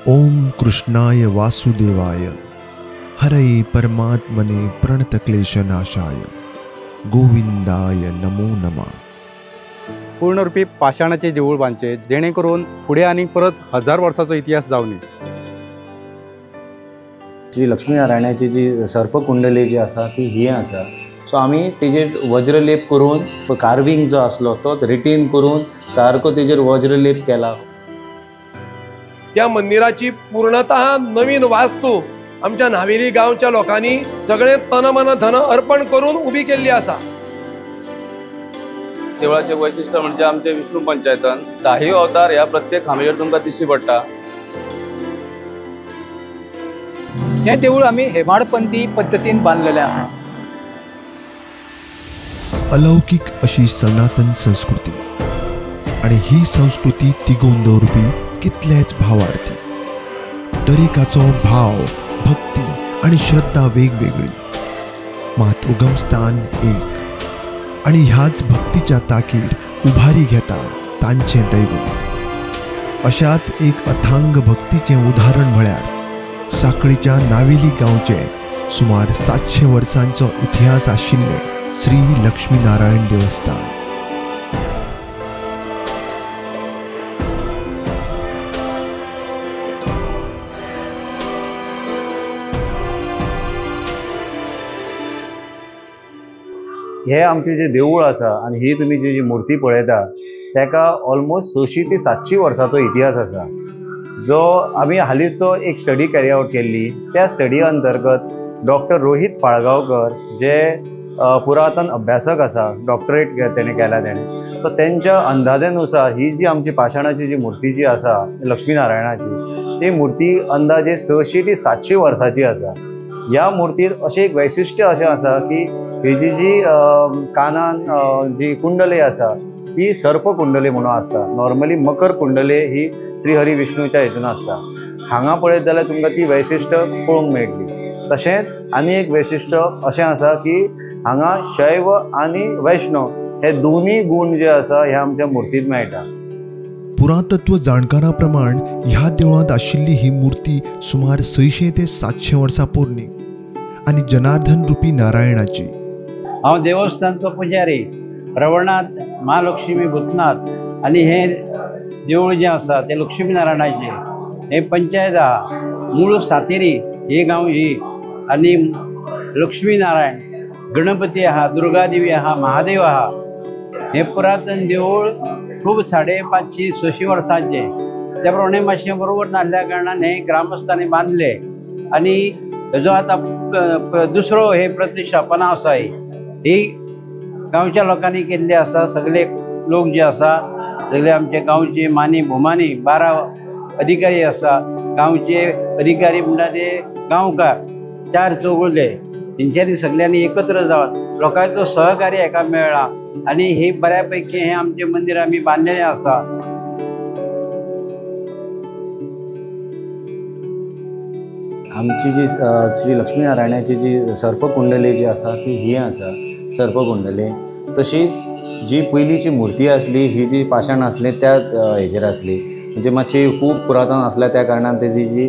ओम कृष्णाय वासुदेवाय हरये परमात्मने प्रणतक्लेशनाशाय गोविंदाय नमो नमः। पूर्णरूपी पाषाणाचे देवूळ बांदचे जेणे करून फुडें आनी परत 1000 वर्सांचो इतिहास जावनी। श्री लक्ष्मीनारायणाची जी सर्पकुंडली जी आसा ती ही आसा। सो आमी तेजेर वज्रलेप करून कार्विंग जो आसलो तो रिटेन करून सारको तेजेर वज्रलेप केला। त्या मंदिराची पूर्णतः नवीन वास्तू आमच्या न्हावेली गांवच्या लोकांनी सगळे तन मन धन अर्पण करून उबी केल्ली आसा। देवळाचे वैशिष्ट्य म्हणजे आमचे विष्णू पंचायतन 10 अवतार ह्या प्रत्येक खांब्याचेर तुमकां दिश्टी पडटा। हे देवूळ आमी हेमाडपंथी पद्दतीन बांदलेलें आसा। अलौकिक अशी सनातन संस्कृती आणि ही संस्कृती तिगोवन दवरपी कितलेच भावार्थी। दरेकाचो भाव, भक्ती आणि श्रद्धा वेगवेगळी, मात उगमस्थान एक आणि ह्याच भक्तीच्या ताकीर उभारी घेता तांचें दैवत। अशाच एक अथांग भक्तीचें उदाहरण म्हळ्यार साखळीच्या नावेली गांवचे सुमार 700 वर्सांचो इतिहास आशिल्लें श्री लक्ष्मीनारायण देवस्थान। हे आमचें जें देवूळ आसा आनी ही तुमी जी जी मुर्ती पळयता ताका ऑलमोस्ट 600 ते 700 वर्सांचो इतिहास आसा, जो आमी हालींचो एक स्टडी कॅरी आवट केल्ली। त्या स्टडी अंतर्गत डॉक्टर रोहित फाळगांवकर जे पुरातन अभ्यासक आसा, डॉक्टरेट तेणें केला तेणें, सो तेंच्या अंदाजेनुसार ही जी आमची पाषाणाची जी मुर्ती जी आसा लक्ष्मीनारायणाची, ती मुर्ती अंदाजे 600 ते 700 वर्सांची आसा। ह्या मुर्तीत अशें एक वैशिश्ट्य अशें आसा की हेजी जी कानान जी कुंडली आसा ती सर्प कुंडली म्हणून आसता। नॉर्मली मकर कुंडली ही श्री हरी विष्णूच्या हितून आसता। हांगा पळयत जाल्यार तुमकां ती वैशिश्ट्य पळोवंक मेळटली। तशेंच आनी एक वैशिश्ट्य अशें आसा की हांगा शैव आनी वैष्णव हे दोनूय गूण जे आसा हे आमच्या मुर्तींत मेळटा। पुरातत्व जाणकारां प्रमाण ह्या देवळांत आशिल्ली ही मूर्ती सुमार 600 ते 700 वर्सां पोरणी आनी जनार्दन रुपी नारायणाची। हांव देवस्थानचो पुजारी रवळनाथ महालक्ष्मी भूतनाथ आनी हे देवूळ जें आसा तें लक्ष्मीनारायणाचें। हें पंचायत आहा मूळ सातेरी हे गांव ही आनी लक्ष्मीनारायण गणपती आहा, दुर्गादेवी आहा, महादेव आहा। हें पुरातन देवूळ खूब 550 600 वर्सांचें। त्या प्रमाणे मातशें बरोबर नासल्या कारणान हें ग्रामस्थांनी बांदलें आनी हेजो आतां दुसरो हे प्रतिष्ठापना आसा ही गांवच्या लोकांनी केल्ली आसा। सगळे लोक जे आसा सगळे आमचे गांवचे मानी भोमानी 12 अधिकारी आसा। गांवचे अधिकारी म्हणटा ते गांवकार 4 चौगुले तेंच्यांनी सगळ्यांनी एकत्र जावन लोकांचो सहकार्य हेका मेळ्ळा आनी हे बऱ्या पैकी हें आमचें मंदीर आमी बांदलेलें आसा। आमची जी श्री लक्ष्मीनारायणाची जी सर्पकुंडली जी आसा ती ही आसा सर्पकुंडली। तशीच जी पयलींची मुर्ती आसली ही जी पाषाण आसली त्या हेजेर आसली, म्हणजे मातशी खूब पुरातन आसल्या त्या कारणान तेजी जी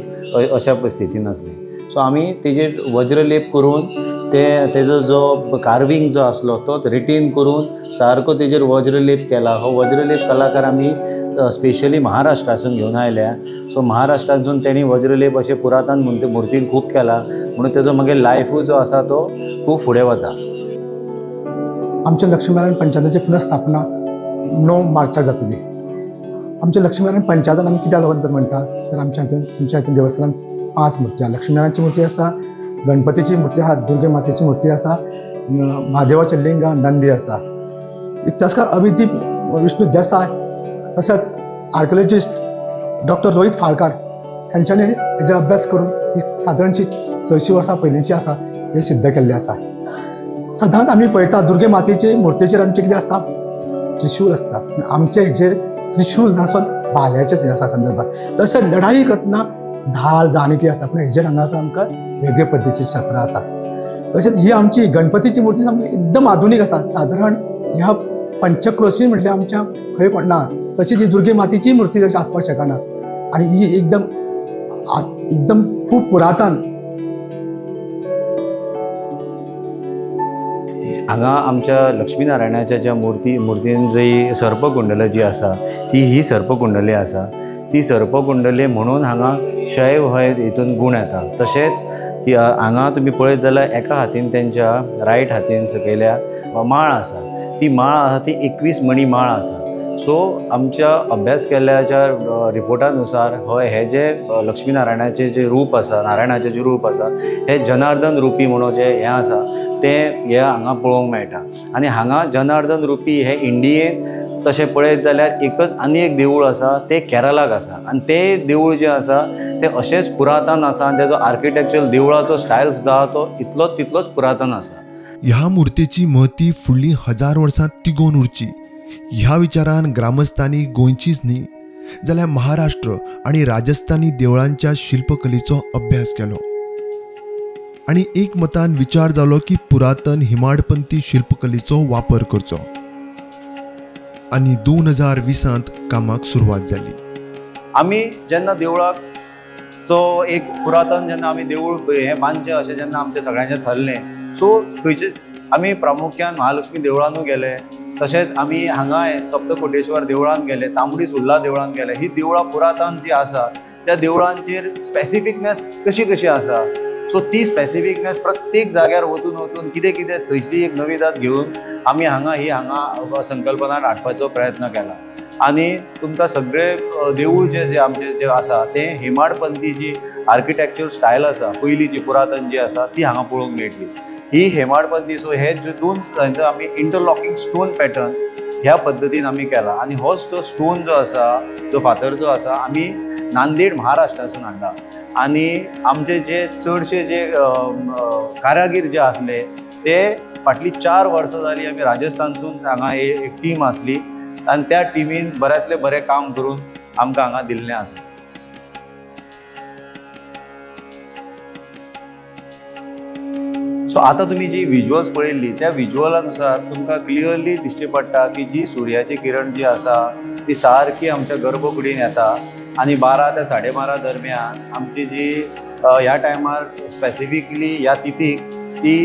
अशा परिस्थितीन आसली। सो आमी तेजेर वज्रलेप करून ते तेजो जो कार्विंग जो आसलो तो रिटेन करून सारको तेजेर वज्रलेप केला। हो वज्रलेप कलाकार आमी स्पेशली महाराष्ट्रासून घेवन आयल्या। सो महाराष्ट्रांतसून तेणी वज्रलेप अशें पुरातन मुर्तीन खूब केला म्हणून तेजो मागीर लायफूय जो आसा तो खूब फुडें वता। आमच्या लक्ष्मीनारायण पंचायताची पुनर्स्थापना 9 मार्चाक जातली। आमच्या लक्ष्मीनारायण पंचायतान आमी कित्याक लागून तर म्हणटा तर आमच्या हातून आमच्या हातून देवस्थानान 5 मूर्ती आसा। लक्ष्मीनारायणाची मूर्ती आसा, गणपतीची मूर्ती आसा, दुर्गे मातेची मूर्ती आसा, महादेवाचें लिंग नंदी आसा। इतिहासकार अभिदीप विष्णू देसाय तशेंच आर्किओलॉजिस्ट डॉक्टर रोहित फाळकार हांच्यांनी हेजेर अभ्यास करून ही सादारणशी 600 वर्सां पयलींची आसा हें सिद्ध केल्लें आसा। सदांच आमी पळयता दुर्गे मातेचे मुर्तेचेर आमचें कितें आसता त्रिशूल आसता, आमचे हेजेर त्रिशूल नासून भाल्याचेच हें आसा संदर्भात। तशेंच लढाई करतना धाल जानकी आसता, पूण हेजेर हांगा आसा आमकां वेगळे पद्दतीची शस्त्रां आसात। तशेंच ही आमची गणपतीची मूर्ती सामकी एकदम आधुनीक आसा। सादारण ह्या पंचक्रोशी म्हटल्यार आमच्या खंय कोण ना, तशीच ही दुर्गे मातेची मूर्ती तशी आसपाक शकना आनी ही एकदम एकदम खूब पुरातन. हांगा आमच्या लक्ष्मीनारायणाच्या ज्या मुर्तीन जी सर्पकुंडल जी आसा ती ही सर्पकुंडली आसा. ती सर्पकुंडली म्हणून हांगा शैव हय हितून गूण येता. तशेंच हांगा तुमी पळयत जाल्यार एका हातीन तेंच्या रायट हातीन सकयल्या माळ आसा, ती माळ आसा ती 21 मणी माळ आसा. सो आमच्या अभ्यास केल्ल्याच्या रिपोर्टानुसार हय हे जे लक्ष्मीनारायणाचें जे रूप आसा, नारायणाचें जें रूप आसा हें जनार्दन रुपी म्हणून जें हें आसा तें हें हांगा पळोवंक मेळटा. आनी हांगा जनार्दन रुपी हें इंडियेन तशें पळयत जाल्यार एकच आनी एक देवूळ आसा तें केरलाक आसा आनी तें देवूळ जें आसा तें अशेंच पुरातन आसा आनी तेजो आर्किटेक्चर देवळाचो स्टायल सुद्दां तो इतलोच तितलोच पुरातन आसा. ह्या मुर्तेची महती फुडलीं 1000 वर्सां तिगोवन उरची ह्या विचारान ग्रामस्थांनी गोंयचीच न्ही जाल्यार महाराष्ट्र आनी राजस्थानी देवळांच्या शिल्पकलेचो अभ्यास केलो आनी एक मतान विचार जालो की पुरातन हिमाडपंथी शिल्पकलेचो वापर करचो आनी 2020 कामाक सुरवात जाली. आमी जेन्ना देवळाक जो एक पुरातन जेन्ना आमी देवूळ हें बांदचें अशें जेन्ना आमचें सगळ्यांचें थरलें, सो खंयचेच आमी प्रामुख्यान महालक्ष्मी देवळानूय गेले, तशेंच आमी हांगाय सप्तकोटेश्वर देवळान गेले, तांबडी सुर्ला देवळान गेले. ही देवळां पुरातन जी आसा त्या देवळांचेर स्पेसिफिकनेस कशी कशी आसा, सो ती स्पेसिफिकनेस प्रत्येक जाग्यार वचून वचून कितें कितें थंयची एक नविदाद घेवन आमी हांगा ही हांगा संकल्पना हाडपाचो प्रयत्न केला. आनी तुमकां सगळे देवूळ जे जे आमचे जे आसा तें हेमाडपंथी जी आर्किटेक्चर स्टायल आसा पयलीं जी पुरातन जी आसा ती हांगा पळोवंक मेळटली. ही हेमाडपंथी सो हे जो दोन आमी इंटरलॉकिंग स्टोन पॅटर्न ह्या पद्दतीन आमी केला आनी होच जो स्टोन जो आसा जो फातर जो आसा आमी नांदेड महाराष्ट्रासून हाडला. आनी आमचे जे चडशे जे कारागीर जे आसले ते फाटलीं 4 वर्सां जालीं आमी राजस्थानसून हांगा एक टीम आसली आनी त्या टिमीन बऱ्यांतलें बरें काम करून आमकां हांगा दिल्लें आसा. सो आतां तुमी जी विज्युअल्स पळयल्ली त्या विज्युअलानुसार तुमकां क्लियरली दिश्टी पडटा की जी सुर्याची किरण जी आसा ती सारकी आमच्या गर्भकुडीन येता आनी 12 ते 12:30 दरम्यान आमची जी ह्या टायमार स्पेसिफिकली ह्या तिथीक ती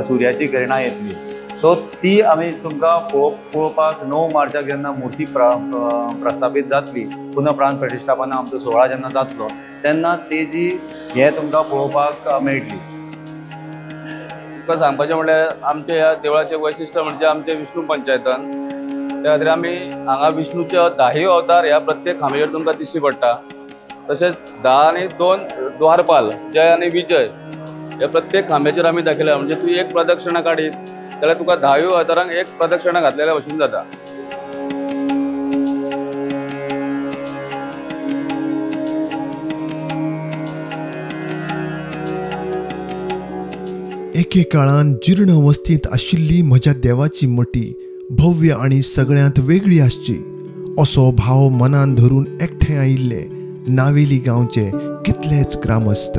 सुर्याची किरणां येतली. सो ती आमी तुमकां पळोवपाक 9 मार्चाक जेन्ना मुर्ती प्रस्थापीत जातली, पुनः प्राण प्रतिश्ठापना आमचो सुवाळो जेन्ना जातलो तेन्ना तेजी हें तुमकां पळोवपाक मेळटली. तुमकां सांगपाचें म्हणल्यार आमच्या ह्या देवळाचें वैशिश्ट म्हणजे आमचें विष्णू पंचायतन. त्या खातीर आमी हांगा विष्णूचे 10 अवतार ह्या प्रत्येक खांब्याचेर तुमकां दिश्टी पडटा. तशेंच 10 आनी 2 द्वारपाल जय आनी विजय ह्या प्रत्येक खांब्याचेर आमी दाखयल्या. म्हणजे तूं एक प्रदक्षिणा काडीत जाल्यार तुका 10 अवतारांक एक प्रदक्षिणा घातलेल्या भशेन जाता. एके काळान जीर्ण अवस्थेंत आशिल्ली म्हज्या देवाची मठी भव्य आनी सगळ्यांत वेगळी आसची असो भाव मनान धरून एकठांय आयिल्ले नावेली गांवचे कितलेच ग्रामस्थ.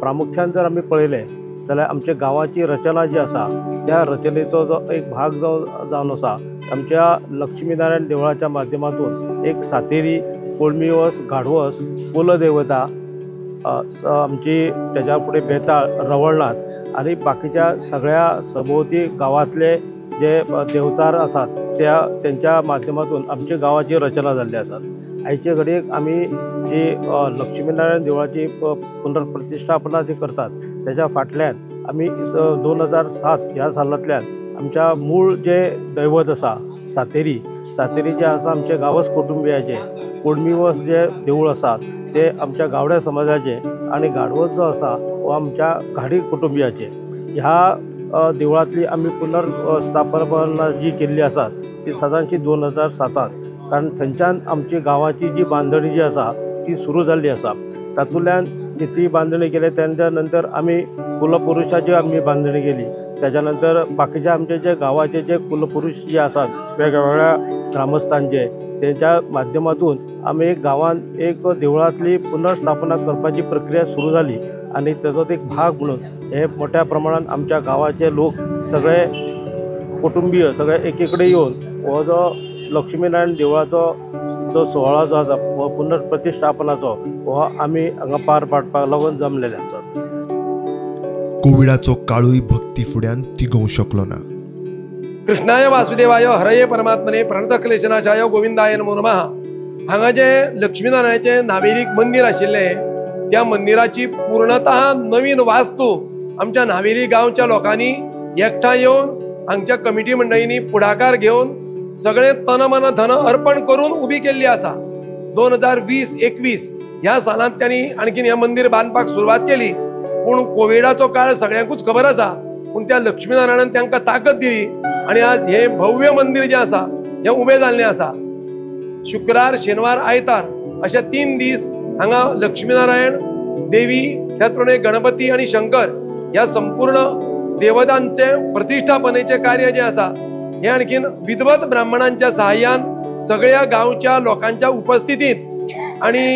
प्रामुख्यान जर आमी पळयलें जाल्यार आमच्या गांवाची रचना जी आसा त्या रचनेचो जो एक भाग जावन आसा आमच्या लक्ष्मीनारायण देवळाच्या माध्यमातून एक सातेरी, कोळमीवस, घाडवस, कुलदेवता आमची, तेज्या फुडें बेताळ, रवळनाथ आनी बाकीच्या सगळ्या सभोवती गांवांतले जे देवचार आसात त्या तेंच्या माध्यमातून आमच्या गांवाची रचना जाल्ली आसात. आयचे घडयेक आमी जी लक्ष्मीनारायण देवळाची पुनर्प्रतिश्ठापना जी करतात तेज्या फाटल्यान आमी 2007 ह्या सालांतल्यान आमच्या मूळ जे दैवत आसा सातेरी, सातेरी जे आसा आमचे गांवस कुटुंबियाचे, कोळमीवस जे देवूळ आसा ते आमच्या गावड्या समाजाचे आनी घाडवस जो आसा हो आमच्या घाडी कुटुंबियाचे. ह्या देवळांतली आमी पुनर्स्थापना जी केल्ली आसा ती सादारणशी 2007, कारण थंयच्यान आमची गांवाची जी बांदणी जी आसा ती सुरू जाल्ली आसा. तातूंतल्यान ती बांदणी केली तेच्या नंतर आमी कुलपुरुशाची आमी बांदणी केली, तेच्या नंतर बाकीच्या आमचे जे गांवाचे जे कुलपुरुष जे आसात वेगवेगळ्या ग्रामस्थांचे तेच्या माध्यमातून आमी एक गांवांत एक देवळांतली पुनर्स्थापना करपाची प्रक्रिया सुरू जाली आनी तेजो एक भाग म्हणून हे मोठ्या प्रमाणात आमच्या गांवाचे लोक सगळे कुटुंबीय सगळे एकी कडेन येवन हो जो लक्ष्मीनारायण देवळाचो जो सुवाळो जो आसा पुनर्प्रतिष्ठापनाचो हो आमी हांगा पार पाडपाक लागून जमलेले आसात. कोविडाचो काळूय भक्ती फुड्यान तिगोवंक शकलो ना. कृष्णाय वासुदेवाय हरये परमात्मने प्रणतक्लेशनाशाय गोविंदाय नमो नमः. हांगा जे लक्ष्मीनारायणाचें नावेलीक मंदीर आशिल्लें त्या मंदिराची पूर्णतः नवीन वास्तू आमच्या नावेली गांवच्या लोकांनी एकठांय येवन हांगच्या कमिटी मंडळींनी पुढाकार घेवन सगळें तन मन धन अर्पण करून उबी केल्ली आसा. 2020-21 ह्या सालांत त्यांनी आणखीन हें मंदीर बांदपाक सुरवात केली, पूण कोविडाचो काळ सगळ्यांकूच खबर आसा, पूण त्या लक्ष्मीनारायणान तांकां ताकद दिली आनी आज हें भव्य मंदीर जें आसा हें उबें जाल्लें आसा. शुक्रार, शेनवार, आयतार अशे 3 दीस हांगा लक्ष्मीनारायण देवी, त्याच प्रमाणे गणपती आनी शंकर ह्या संपूर्ण देवतांचे प्रतिष्ठापनेचे कार्य जें आसा हें आणखीन विद्वत ब्राह्मणांच्या सहाय्यान सगळ्या गांवच्या लोकांच्या उपस्थितींत आनी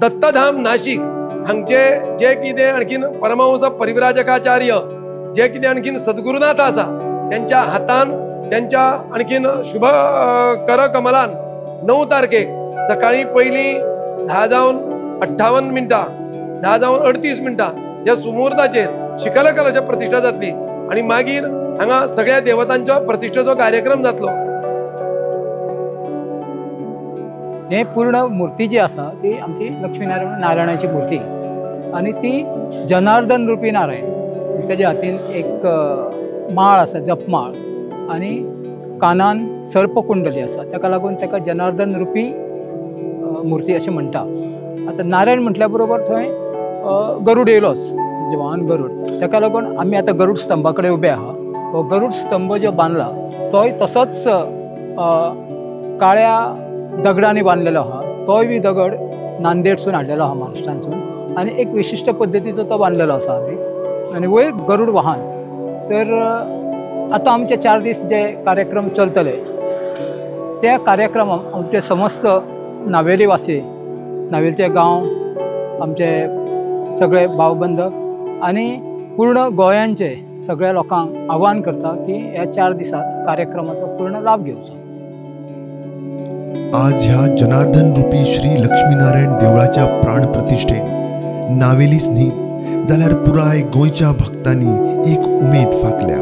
दत्तधाम नाशिक हांगचे जे कितें आणखीन परमहंस परिव्राजकाचार्य जे कितें आणखीन सद्गुरुनाथ आसा त्यांच्या हातान त्यांच्या आणखीन शुभ करकमलान 9 तारखेक सकाळी पयलीं 10:58 10:38 ह्या सुमुहूर्ताचेर शिखल कलश प्रतिश्ठा जातली आनी मागीर हांगा सगळ्या देवतांच्या प्रतिश्ठेचो कार्यक्रम जातलो. हे पूर्ण मूर्ती जी आसा ती आमची लक्ष्मीनारायण नारायणाची मूर्ती आनी ती जनार्दन रुपी नारायण, ताच्या हातीन एक माळ आसा, जपमाळ, आनी कानान सर्पकुंडली आसा, ताका लागून ताका जनार्दन रुपी मूर्ती अशें म्हणटा. आतां नारायण म्हटल्या बरोबर थंय गरुड येयलोच, वाहन गरुड, ताका लागून आमी आतां गरुड स्तंभा कडेन उबे आहा. हो गरुड स्तंभ जो बांदला तोय तसोच काळ्या दगडांनी बांदलेलो आहा, तोय बी दगड नांदेडसून हाडलेलो आहा, महाराष्ट्रांतसून, आनी एक विशिश्ट पद्दतीचो तो बांदलेलो आसा आमी. आनी वयर गरुड वाहन. तर आतां आमचे 4 दीस जे कार्यक्रम चलतले त्या कार्यक्रमाक आमचे समस्त नावेलीवासी, नावेलचे गांव, आमचे सगळे भावबंद आनी पूर्ण गोंयांचे सगळ्या लोकांक आव्हान करता की ह्या 4 दिसांत कार्यक्रमाचो पूर्ण लाभ घेवचो. आज ह्या जनार्दन रुपी श्री लक्ष्मीनारायण देवळाच्या प्राणप्रतिष्ठेन नावेलीच न्ही जाल्यार पुराय गोंयच्या भक्तांनी एक उमेद फाकल्या.